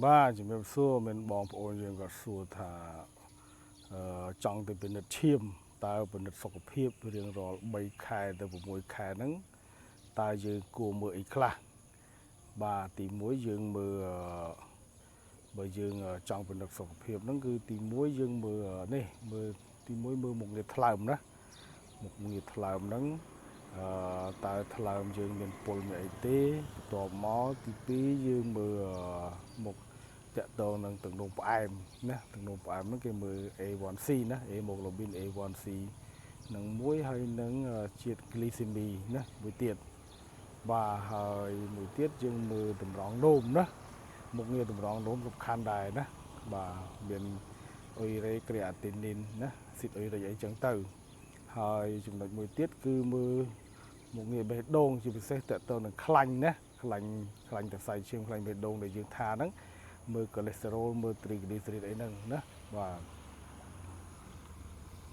បាទជំរាបសួរមានបងប្អូនយើងក៏សួរថាអឺចង់ទៅពិនិត្យឈាមតើពិនិត្យសុខភាពរៀងរាល់3ខែទៅ6ខែហ្នឹងតើយើងគួរមើលអីខ្លះបាទទី1យើងមើលអឺបើយើងចង់ពិនិត្យសុខភាពហ្នឹងគឺទី1យើងមើលនេះមើលទី1មើលមុខងារថ្លើមណាមុខងារថ្លើមហ្នឹងអឺតើថ្លើមយើងមានពុលមានអីទេបន្ទាប់មកទី2យើងមើលមុខ ទាក់ទងនឹងទឹកនោមផ្អែមណាទឹកនោមផ្អែមហ្នឹងគេមើល A1C ណា hemoglobin A1C នឹងមួយហើយនឹងជាតិ glycemia ណាមួយទៀតបាទហើយមួយទៀតយើងមើលតម្រងនោមណាមុខងារតម្រងនោមសំខាន់ដែរណាបាទមានអ៊ុយរ៉េក្រាអាទីនីនណាស៊ីតអ៊ុយរ៉េអីចឹងទៅហើយចំណុចមួយទៀតគឺមើលមុខងារបេះដូងជាពិសេសទាក់ទងនឹងខ្លាញ់ណាខ្លាញ់ខ្លាញ់សរសៃឈាមខ្លាញ់បេះដូងដែលយើងថាហ្នឹងមើលកូលេស្តេរ៉ុលមើលត្រីហ្គ្លីសេរីតអីហ្នឹងណាបាទ។